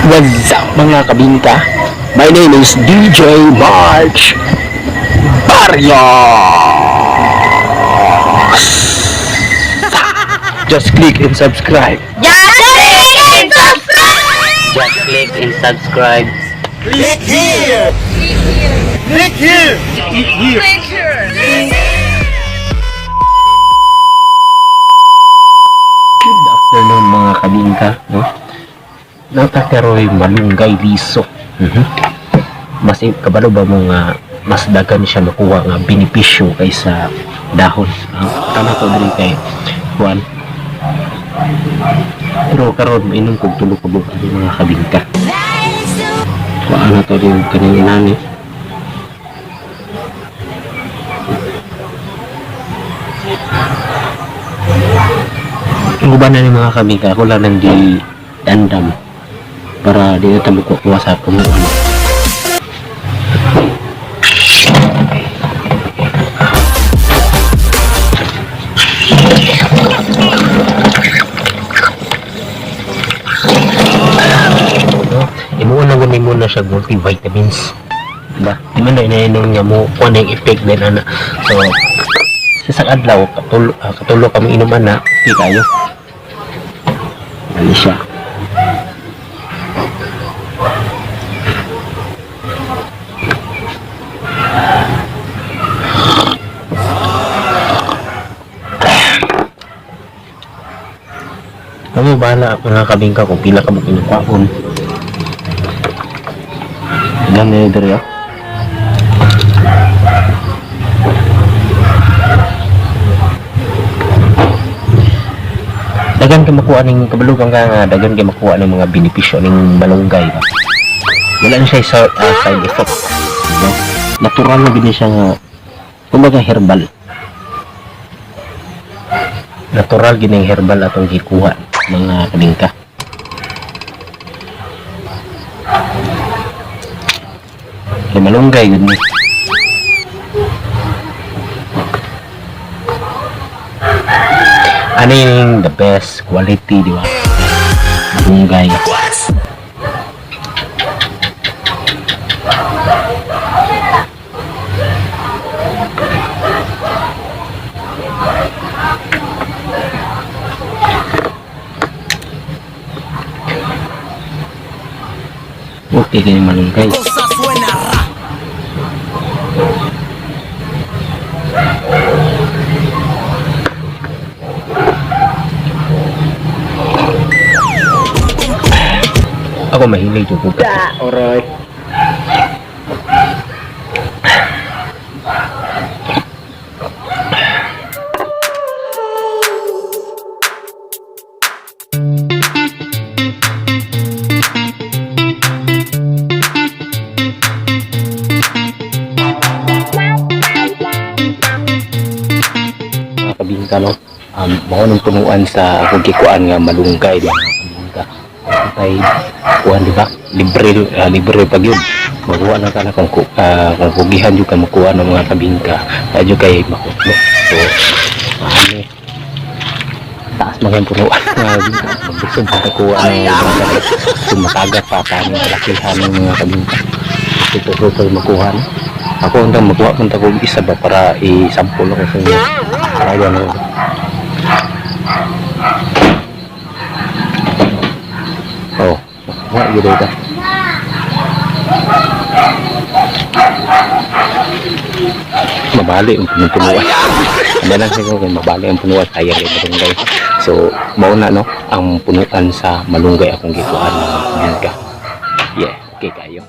What's up, mga kabingka? My name is DJ March Barrios. Just click and subscribe. Just click and subscribe! Just click and subscribe. Click here! Click here! Click here! Click here! Good afternoon, mga kabingka, no? Natakaroy malunggay liso. Mas kabalo ba mo nga mas dagan siya makuha nga benepisyo kaysa dahon? Tama to diri kay kuan. Pero karon mainom kog tulo ka buok ani, mga kabingka. Kuan na to din kaning inani. Ang uban na ni, mga kabingka, ako lang nang di dandam para di na ta makuha sa punuan. No? Imo na gani mo na siya multivitamins. Diba? Di man na inainom nga mo kuha na yung effect din ana. So, sa isang adlaw, katulo kami inuman na, di kayo. Ano siya? Kamo bahala, mga kabingka, kung pila ka mo kinukuhaon. Ganyan diri ah. Dagan ka makuha ning kabalugan ka nga dagan ka makuha ng mga benepisyo ning malunggay ba. Wala na siya side effect. Diba? Natural na gid siya nga kumbaga herbal. Natural gid ang herbal atong gikuha, mga kabingka. Kay malunggay gud ni. Ano yung the best quality, di ba? Malunggay. Okay kayo malunggay. Cosa suena ra. Ako mahilig yung kuka. Alright. Mga kabingka, no? Mao nang punuan sa akong gikuan nga malunggay, mga kabingka. Kay kuan, di ba? Libre, libre pag yun. Makuha na ka na kung kugihan jud ka makuha ng mga kabingka. Kaya jud kay makuha. So, ano taas mga yung punuan, mga kabingka. Magbusog pa kuha ng mga so, matagat pa pa ng kalakihan ng mga kabingka. Ito ito makuha na. Ako undang makuha kung tagog isa ba para i-sample ako sa inyo. Para gano'n. Oh, makuha gid ka. Mabali ang punuan. Ano lang siguro kay mabali ang punuan kaya kay malunggay. So, mao na no ang punuan sa malunggay akong gikuan, mga kabingka. Yeah, okay kayo.